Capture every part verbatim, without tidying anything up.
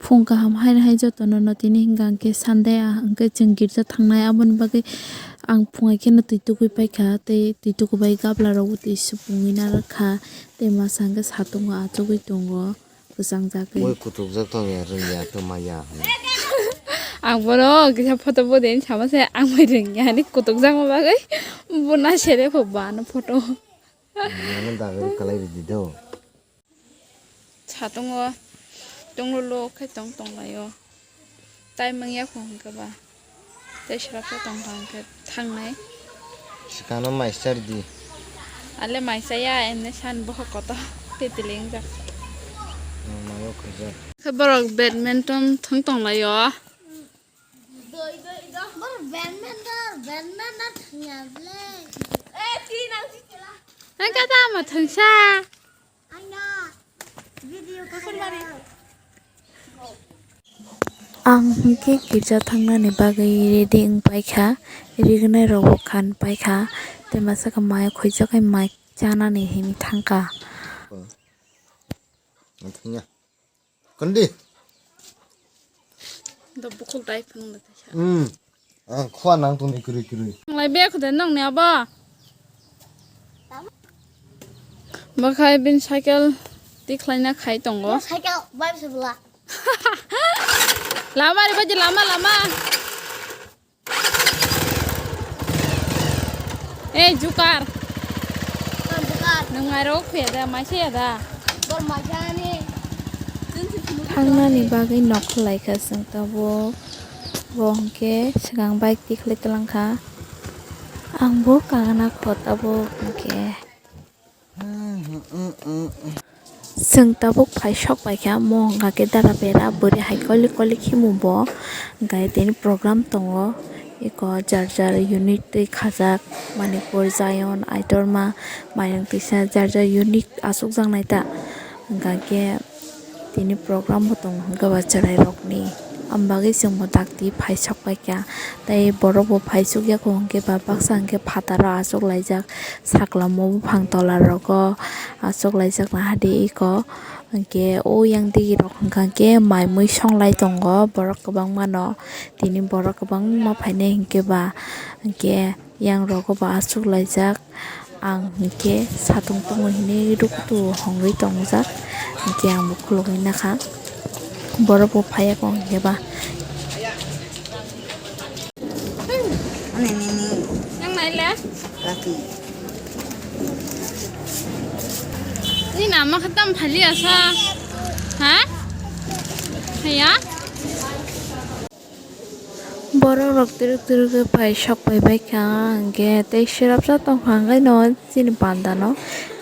Phung kaham hai hai jotono no tini hwnkha hwnkhe Sunday, ah, hwnkhe chwng girja thangnai, aboni bagwi ang phungai kheno twi tugui paikha, tei twi tugu bai gabla rok bo twi supungwi narwkha, tei masa hwnkhe satungo achugwi tongo, kwchangjagwi. Moi kutukjak tong ya, rwngya, twmaya hwnwi. Ang bono kisa photo bo den sama se, ang bai rwngya hwnwi kutukjakma bagwi bo na sere pho ba ano photo. Ano dagwi kwlai rwdi do. Satungo tunglolo khe tong tonglaio. Tai mangya kho hwnkhe ba. Tai srapsa tongkha hwnkhe thangnai. Swkangno mai chardi. Ale mai chaya, emne san bohok kotor titiling jak. Mayo khujak. Khe borok badminton thwng tonglaio. Borok badminton, badminton thwngya ble. Ang kata ma thwngsa. Ang hwnkhe girja thangnani bagwi ready wng paikha, rignai rokbo khan paikha, tei masa khe mai khuijak hai mai chanani hinwi thangkha. Kondi. Do bukul dai phunung da kaisa. Hmm. Ah, khua nang tongni kwrwi kwrwi. Nang lai be khuda nang ni abo. Bakhai bin cycle tikhlaina khai tongo. Cycle bai se bla. Lama ri baji lama lama. Ei, jukar. Jukar. Nwng airo khuya da, maisa ya da? Bor maisa ni. Thangnani bagwi nok khlaikha chwng tabuk. Bo hwnkhe swkang bike tikhlai twlangkha. Ang bo kagana kho tabuk hwnkhe. Chwng tabuk phai sok paikha, mo hwnkha khe dara bera, bwrwi hai kolik kolik himu bo, hwnkha khe tini program tongo, eko jar jar unit twi khajak, Manipur, Zion, Aitorma, Mairang Twisa, jar jar unit achukjaknai ta, hwnkha khe tini program bo tongo, hwnkhe ba chwrairokni, ambagwi chwngbo dakti phai sok paikha, tei borokbo phai sukya kho, hwnkhe ba baksa hwnkhe phataro achuklaijak. Sakla mo buphang tola rogo achuklaijak naha di eko, hwnkhe o yang digi rok hwnkha khe mai mui songlai tongo borok kwbangma no, tini borok kwbangma phainai hwnkhe ba, hwnkhe yang rogo bo achuklaijak, ang hwnkhe satung tongo hinwi ruktu hongwi tongjak, hwnkhe ang bo khulugwi nakha, borok bo phaiya kho hwnkhe ba. Nang nai le? Laki. Ni nama khatam phali asa. Ha? Haya? Borok rok twrwk twrwk khe phai sok phai bai kha, hwnkhe tei swrapsa tong kha, hwnkhe no. Chini panda no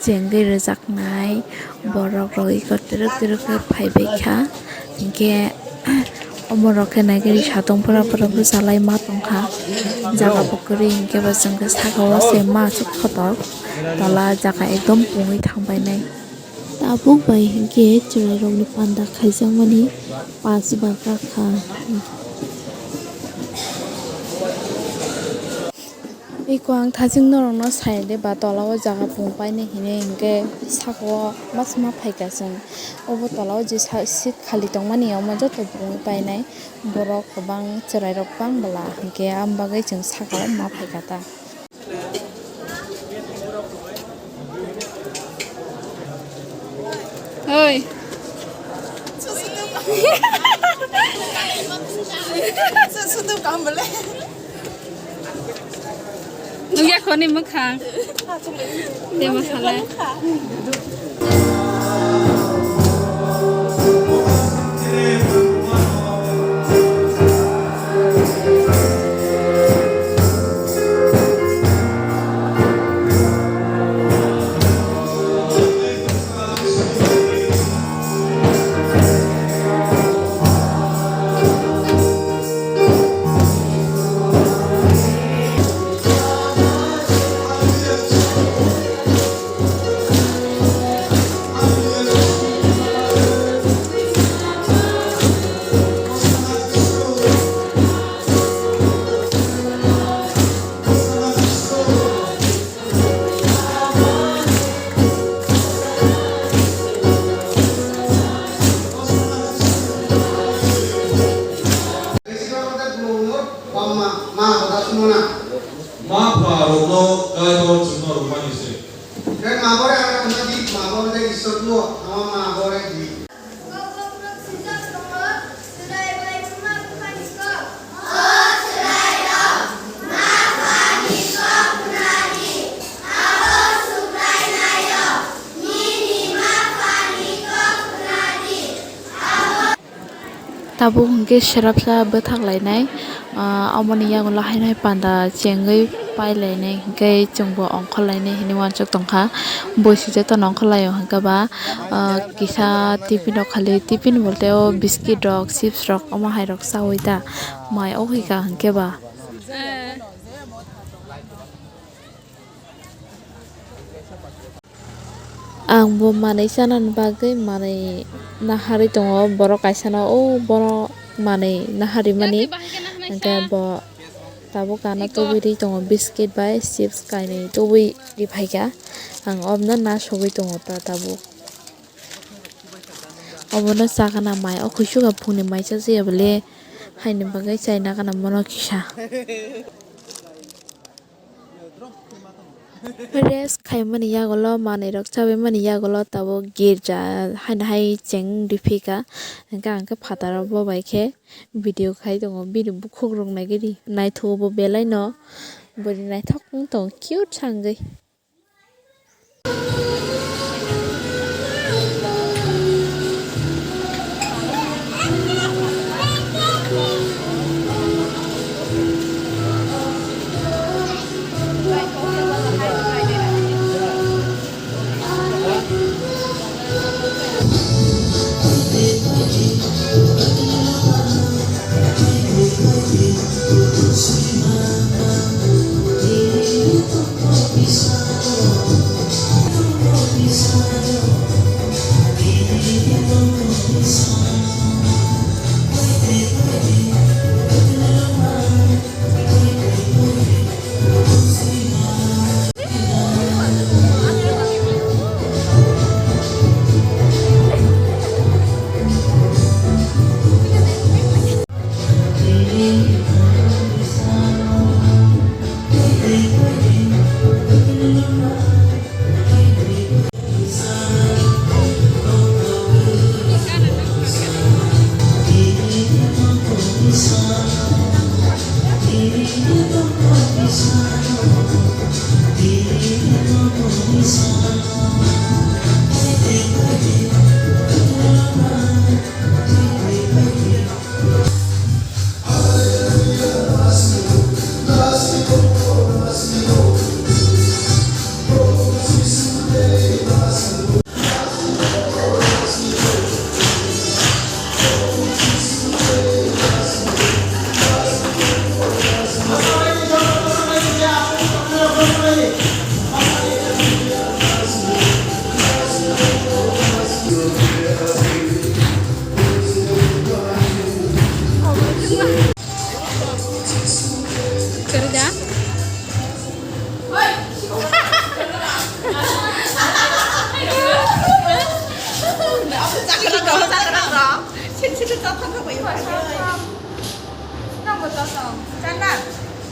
chengwi rwjaknai borok rok eko twrwk twrwk khe phaibai kha, hinkhe omo rok khe naikhe satung pura pura bwchalai ma tongkha, jaga bo kwrwi hinkhe bo chwngkhe saka o se ma aswk kotor tola jaga ekdom pungwi thangbainai. Tabuk bai hinkhe chwrairokni panda khaijakmani pass ba kakha. Eko ang thaching norokno sai de ba tola o jaga pung painai hinwi hinkhe saka o ma se ma phaikha chwng. Obo tola o jesa seat khali tongmani omo joto pungwi painai borok kwbang chwrairok bang bwla hinkhe aboni bagwi chwng saka o ma phaikha ta. Oi. Nugya khoni mwkhang. Tei masala. Ma hoda sumona. Ma pha rokno Kaitor chwngno rwmani se. Tei ma bore ang wngna di, ma bore de Isor tuo, ama ma bore di. Tabuk hwnkhe swrapsa bwthak lainai, ah, omoni yagulo haino hai panda chengwi pai lainai hwnkhe chwngbo ongkhor lainai hinwi uansuk tongkha. Boisi jotono ongkhor laio hwnkhe ba, ah, kisa tiffin rok khali, tiffin bolte o biscuit rok, chips rok omo hai rok chaui ta mai o hwnkha hwnkhe ba. Ang bo manwi chanani bagwi manwi naharwi tongo, borok kaisano o bono manwi naharwi mani, hwnkhe bo tabuk ano tubui rwi tongo, biscuit bai chips kainwi tubui riphaikha, ang obono nasugwi tongo ta tabuk. Obono chakana mai o khuisukha phungni mai chajaya bole, haini bagwi chaina gana bono kisa. Rest khaimani yagulo, manwi rok chabaimani yagulo tabuk girja haino hai cheng riphika, hwnkhe ang khe phataro bo bai khe video khai tongo, bini bukhuk rok naigwi ri naithogo bo belai no, bwrwi naithok wng tongo cute sa wngwi.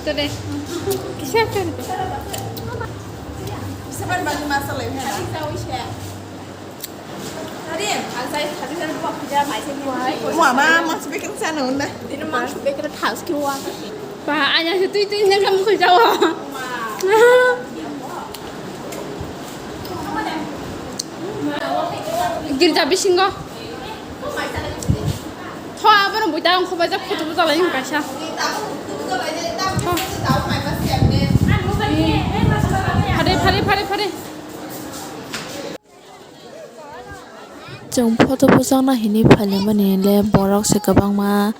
Tode. Kisa kan. Sabar bagi masalah ya. Mama, mangso bekeng sana unda. Dino mangso bekeng thas kiwa. Ba, anya se tui tui ne kam khul jawa. Girja bisingo. Tho, abono buita ang khobai jak photo bujalai hwn kaisa. Tho. Phare, phare, phare, phare. Chwng photo bujakna hinwi phailaimani le borok se kwbangma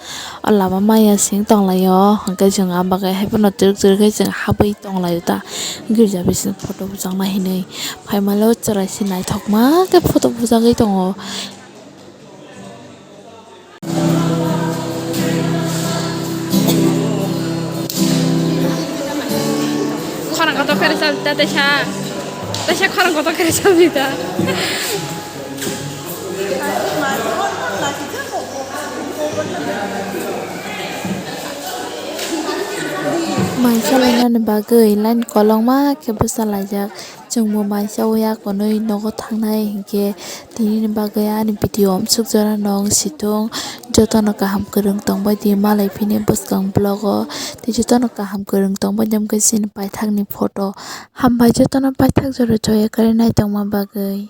o lama maya sing tonglaio, hwnkhe chwng a bagwi haiphano twrwk twrwk khe chwng habwi tonglaio ta girja bising photo bujakna hinwi. Phaimalo chwraise naithokma khe photo bujagwi tongo. Khorang kotor khe rwchapjak teisa, teisa khorang kotor khe rwchapjak. Mai salainani bagwi line kwlwngma khe bwsa laijak. Chwngbo mai saui ya konwi nogo thangnai hinkhe tinini bagwi ani video amsuk jora nong situng. Jotono kaham kwrwng tongbai di malai phini bwskang vlog o. Tei jotono kaham kwrwng tongbai di, omo khe chini paithakni photo. Hambai jotono paithak jora joya kwrwi naitongma bagwi.